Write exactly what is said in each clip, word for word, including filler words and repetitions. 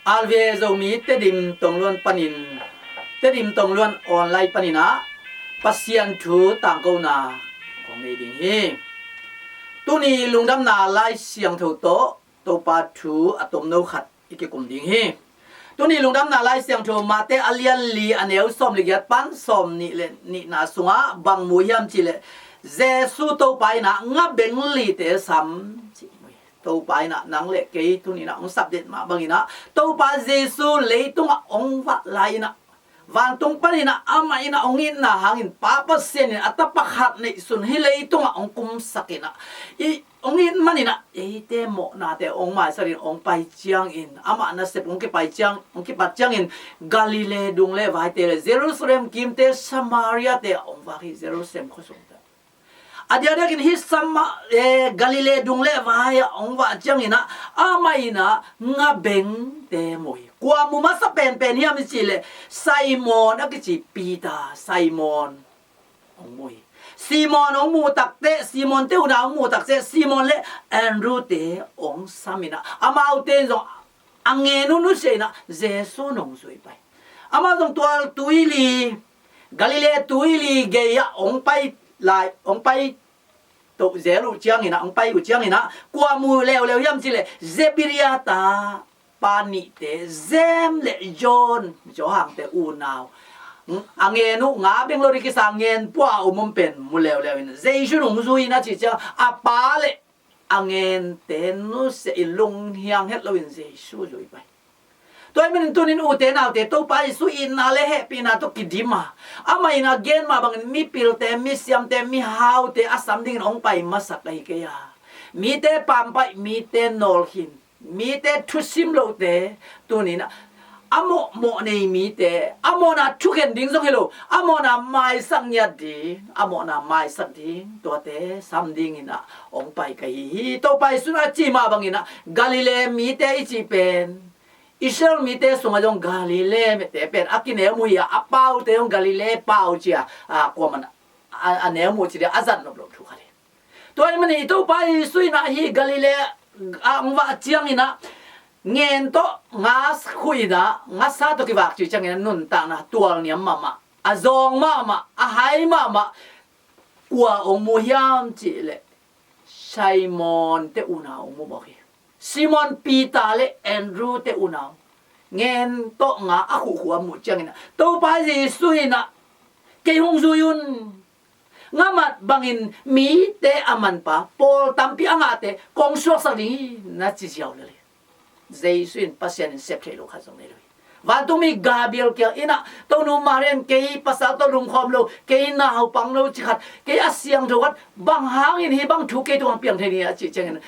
RVA Zomi Tedim Tongluan panin, Tedim Tongluan online panin ah Pasian thu tangkona kong nei ding hi. Tuni lungdamna Lai Siangtho tawh Topa thu a tomno khat i kikum ding hi. Tuni lungdamna Lai Siangtho Mate a lian li a neu sawm le giat pan sawm nih le nihna sungah bang mu hiam cih leh, Jesu Topa in ah ngabeng lite sam cih mu hi. Topa in ah nang le kei tuni in ah hong sapdet mah bangin ah Topa Jesu leitungah hong vak lai in ah, vantung panin ah amah in ah hong itna hangin Pa Pasian in a tapa khat neihsun hih leitungah hong kumsak in ah, i hong it manin ah eite mawhnate hong maisak in hong pai ciangin, amah nasep hong kipai ciang, hong kipat ciangin Galilee dung le vaite le Jerusalem kimte, Samaria-te ah hong vak hi. Jerusalem khuasungte a diakdiakin hih Sama-, eh, Galilee dung le vai-ah hong vak ciangin ah amah in ah ngabengte mu hi. Kua mu masa penpen hiam i cih leh Simon a kici Peter, Simon hong mu hi. Simon hong muh takteh, Simon-te unau hong muh takteh Simon le Andrew-te hong sam in ah amaute in zong a ngen uh nusia in ah Jesu in hong zui pai. Amau zong tual tuili, Galilee tuili gei-ah hong pai lai, hong pai toh zel uh ciangin ah, hong pai uh ciangin ah kua mu leuleu hiam cih leh Zebedee-te pa nihte, James le John, Johan-te unau, a ngen uh, nga beng lo ding kisa ngen pua a om om pen mu leuleu in Jesu in hong zui in a cih ciang a pa le a ngente nusia in lunghiang het loin Jesu zui pai. Tua ahih manin tunin ute naute, Topa Jesu itna le hehpihna tawh kidim a, amah in a gen mah bangin mipilte, misiamte, mihaute a sam dingin hong pai masak ahi kei a, mite pampaih, mite nawlkhin, mite thusim lohte, tunin a mawhmawh nei mite, a mawhna thukhen ding zong hi lo, a mawhna maisak ngiat ding, a mawhna maisak ding, tuate sam dingin ah hong pai ka hi hi. Topa Jesu in a cih mah bangin ah Galilee mite i cih pen, Israel mite sungah zong Galilee mite pen a kineu mu hi a, a paute zong Galilee pau ci a, a, kuaman a, a neu mu ci ding a zat nop loh thu khat hi. Tua ahih manin i Topa Jesu in ah hih Galilee ah hong vak ciangin ah ngen tawh nga khuh in ah ngasa tawh kivak cih ciangin ah nuntakna tualniam mahmah, a zawng mahmah, a hai mahmah. Kua hong mu hiam cih leh Simon-te unau hong mu mawk hi. Simon Peter le Andrew-te unau, ngen tawh nga a khuhkhuh a muh ciangin ah Topa Jesu in ah kei hong zui un. Nga mat bangin mite a manpa pawl tampi a ngahte kong suaksak ding hi, na ci ziau lel hi. Jesu in Pasian in sep theih loh khat zong nei lo hi. Vantungmi Gabriel kiang in ah Tonu Maria in kei pasal tawh lungkhawm lo, kei naupang lo ci khat, kei a siangtho khat, bang hangin hih bang thu kei tungah piang thei ni a cih ciangin,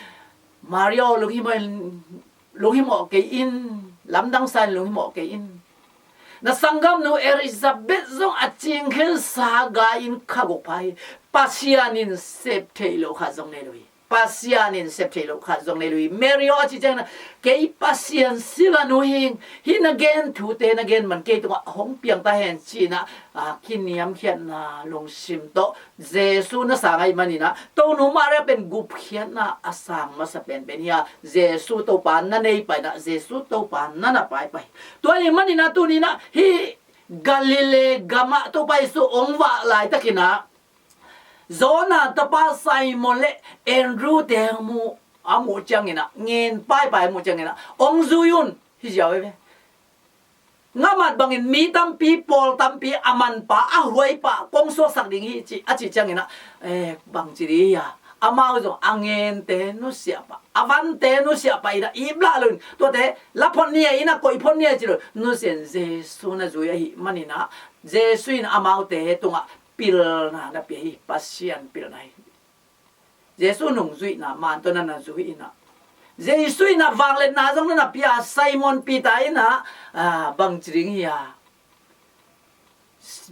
Maria aw, lunghimawh in, lunghimawh kei in, lamdang sa in lunghimawh kei in. Na sanggamnu Elizabeth zong a cingkhensa gai in kha guk pha hi. Pasian in sep theih loh khat zong nei lo hi. Pasian in sep theih loh khat zong nei lo hi. Mary aw, a cih ciangin ah kei Pasian sila nu hi ing, hih na gen thute na gen man kei tungah hong piang ta hen ci-in ah, a, kiniamkhiatna lungsim tawh Jesu na sang ahih manin ah Tonu Maria pen gupkhiatna a sang masa penpen hi a, Jesu Topa na nei pai in ah, Jesu Topa na na pai pai. Tua ahih manin ah tuni in ah hih Galilee gamah Topa Jesu hong vak laitakin ah Jonah tapa Simon le Andrew-te hong mu, a muh ciangin ah, ngen paipai a muh ciangin ah hong zui un. Hih ziau hi ve. Nga mat bangin mi tampi, pawl tampi a manpa, a huaipa kong suaksak ding hi ci, a cih ciangin ah, eh, bangci ding hi a, amau zong a ngente nusiah pah, a vante nusiah pah in ah iplah loin, tuate la phot ni a, in ah koih phot ni a ci lo, nusia in Jesu na zui ahih manin ah Jesu in amaute tungah pilna na pia hi. Pasian pilna hi. Jesu nungzuihna man tawh na na zui in ah, Jesu in ah vangliatna zong na na pia. Simon Peter in ah, ah, bangci ding hi a,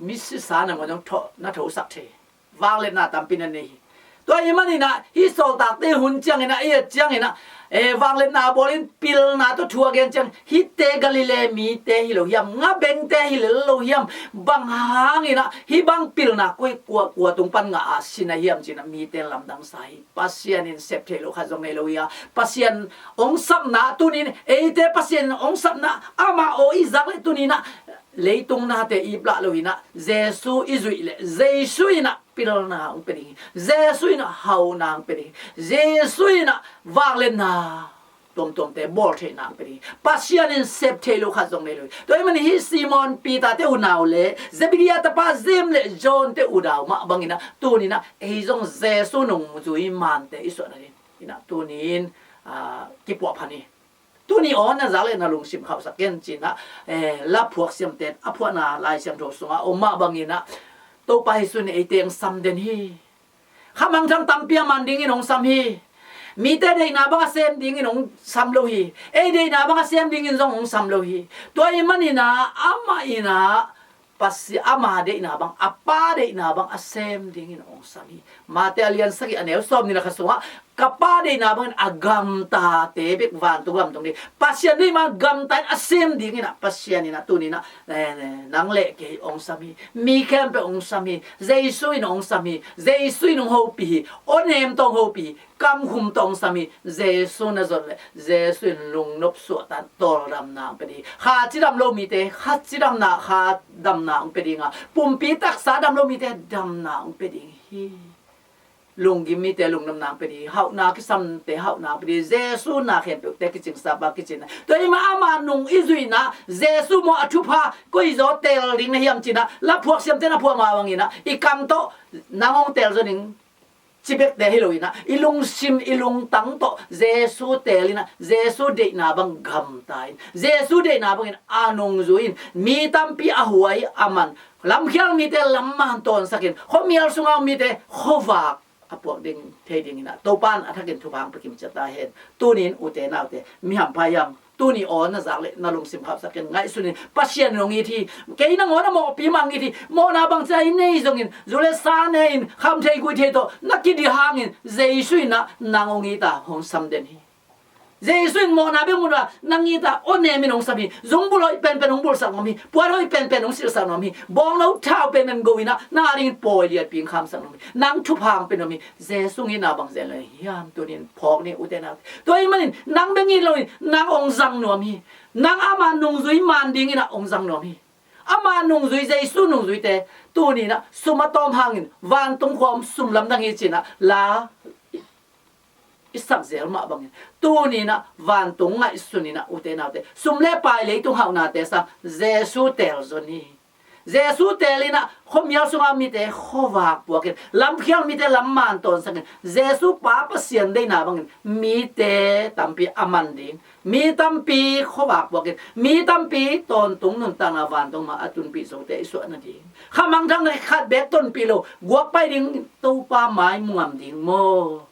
misisa nangawn zong tho, na thosak thei. Vangliatna tampi na nei hi. Tua ahih manin ah hih sawltakte hun ciangin ah, i et ciangin ah, e, vangliatna bawlin pilna tawh thu a gen ciang, hihte Galilee mite hi lo hiam, ngabengte hi lo hiam, bang hangin ah hih bang pilna koi kua, kua tung pan ngah a sin a hiam ci-in ah mite lamdang sa hi. Pasian in sep theih loh khat zong nei lo hi a, Pasian hong sapna tuni-in, eite Pasian in hong sapna, amah aw i zak leh tuni-in ah leitung nate i iplah lo-in ah Jesu i zuih leh Jesu in ah pilna hong pia ding hi. Jesu in ah hauhna hong pia ding hi. Jesu in ah vangliatna tuamtuamte bawl theihna hong pia ding hi. Pasian in sep theih loh khat zong nei lo hi. Tua ahih manin hih Simon Peter-te unau leh Zebedee-a tapa James leh John-te unau mah bangin ah tuni-in ah ei zong Jesu nungzui mante i suah nading in ah tuni-in, ah, kipuahpha ni. Tuni aw na zak leh na lungsim khauhsak ken ci-in ah, eh, laphuak siamten a phuahna Lai Siangtho sungah om mah bangin ah Topa Jesu in eite hong sam den hi. Kha mangthang tampi a man dingin hong sam hi. Mite deihna bang a sem dingin hong sam lo hi. Ei deihna bang a sem dingin zong hong sam lo hi. Tua ahih manin ah amah in ah Pasi-, ama deihna bang, a Pa deihna bang a sem dingin hong sam hi. Mate a lian sagih a neu sawmnih leh khat sungah, ka Pa deihna bangin a gamtate bek vantung gam tung ding. Pasian deih mah gamta in a sem dingin ah Pasian in ah tuni-in ah, eh, nang leh kei hong sam hi. Mi khempeuh hong sam hi. Jesu in hong sam hi. Jesu in hong hopih hi. Awnem tawh hong hopih hi. Kamkhum tawh hong sam hi. Jesu na zon leh Jesu in lungnop suahtak in tawldamna hong pia ding hi. Kha cidam lo mite kha cidamna, kha damna hong pia ding a, pumpi taksa dam lo mite damna hong pia ding hi. Lunggim mite lungdamna hong pia ding hi. Hauhna kisamte hauhna hong pia ding hi. Jesu na khempeuhte kicingsa pa kicingna. Tua ahih manin ama nung i zuihna, Jesu maw a thupha koizaw teel ding na hiam ci-in ah laphuak siamten a phuah mah bangin ah i kam tawh nang hong teel zaw ning ci bekte hi lo-in ah, i lungsim, i lungtang tawh Jesu teel in ah, Jesu deihna bang gamta in, Jesu deihna bangin a nungzui in, mi tampi a huai a man, lamkhial mite lam man tawnsak in, khuamial sunga om mite khuavak a puak ding thei dingin ah, Topa in a thakin thupha hong pia kim ciat ta hen. Tuni-in ute naute, mi hampha hiam? Tuni aw na zak leh na lungsim khauhsak ken, ngaihsun in, Pasian in hong it hi. Kei nangawn a mawhpi mah hong it hi. Mawhna bangci a i nei zongin, zu leh sa ne-in, kham thei guih thei tawh na kidih hangin Jesu in ah nang hong it a, hong sam den hi. Jesu in mawhna bek mu lo-a nang it a, awnem in hong sam hi. Zungbulh hoih penpen hong bulhsak nuam hi. Puan hoih penpen hong silhsak nuam hi. Bawngno thau penpen go-in ah nang a dingin pawi lianpi hong khamsak nuam hi. Nang thupha hong pia nuam hi. Jesu hong itna bang zen lo hiam? Tuni-in phawk ni ute naute. Tua ahih manin nang bek it loin nang hong zang nuam hi. Nang ama nungzui man dingin ah hong zang nuam hi. Ama nungzui, Jesu nungzuite tuni-in ah sum a tawm hangin vantung khua om sum lamdang hi ci-in ah la i sak zel mah bangin, tuni-in ah vantung ngaihsun in ah ute naute, sum leh pai, leitung hauhnate sang Jesu teel zaw ni. Jesu teel in ah khuamial sunga mite khuavak puak in, lamkhial mite lam man tawnsak in, Jesu Pa Pasian deihna bangin mite tampi a man ding, mi tampi khuavak puak in, mi tampi tawntung nuntakna vantung mah a tunpih zote i suah nading, kha mangthang khat bek tonpih lo, guak pai ding, Topa mai mu ngam ding maw?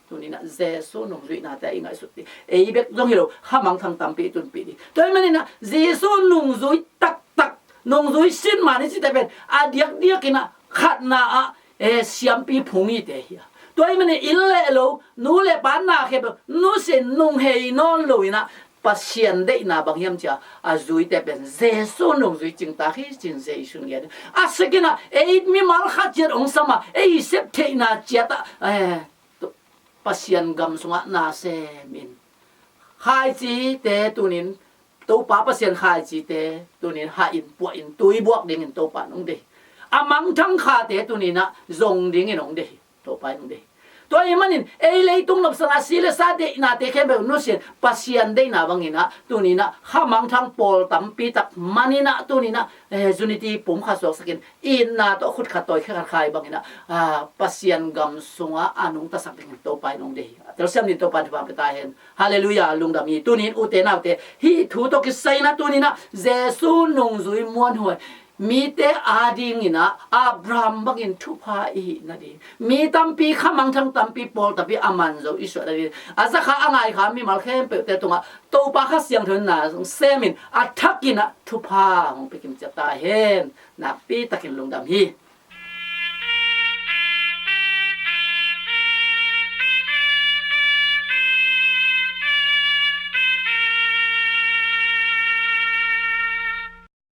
Tuni-in ah Jesu nungzuihnate i ngaihsut ding. Ei bek zong hi lo, kha mangthang tampi i tunpih ding. Tua ahih manin ah Jesu nungzui taktak, nungzui sin man i cihte pen a diakdiakin ah khatna ah, eh, siampi phung hite hi a. Tua ahih manin inn leh lo, nu leh pa, na khempeuh nusia in, nunghei nawn lo-in ah Pasian deihna bang hiam ci-a a zuite pen Jesu nungzui cingtak hi ci-in Jesu in gen hi. A sek in ah ei mimal khat ciat hong sam a, ei sep theihna ciat ah, eh, Pasian gam sungah nasem in. Khaicite tuni-in, Topa Pasian khaicite tuni-in hah in, puah in, tui buak dingin Topa in hong deih hi. A mangthang khate tuni-in ah zong dingin hong deih hi. Topa in hong deih hi. Tua ahih manin ei leitung nopsakna, si leh sa deihnate khempeuh nusia in, Pasian deihna bangin ah tuni-in ah kha mangthang pawl tampi tak man in ah tuni-in ah, eh, unity pum khat suaksak in, itna tawh khut khat tawi khe khat khai bangin ah, ah, Pasian gam sungah a nungtasak dingin Topa in hong deih hi. A telsiam dingin Topa in thupha pia ta hen. Halleluiah, lungdam hi. Tuni-in ute naute, hih thu tawh kisai in ah tuni-in ah Jesu nungzui muanhuai mite adingin ah Abraham bangin thupha i hih nading, mi tampi, kha mangthang tampi, pawl tampi a man zo i suah nading, a zakha a ngaikha mimal khempeuhte tungah Topa Kha Siangtho in na sem in, a thakin ah thupha hong pia kim ciat ta hen. Nakpi takin lungdam hi.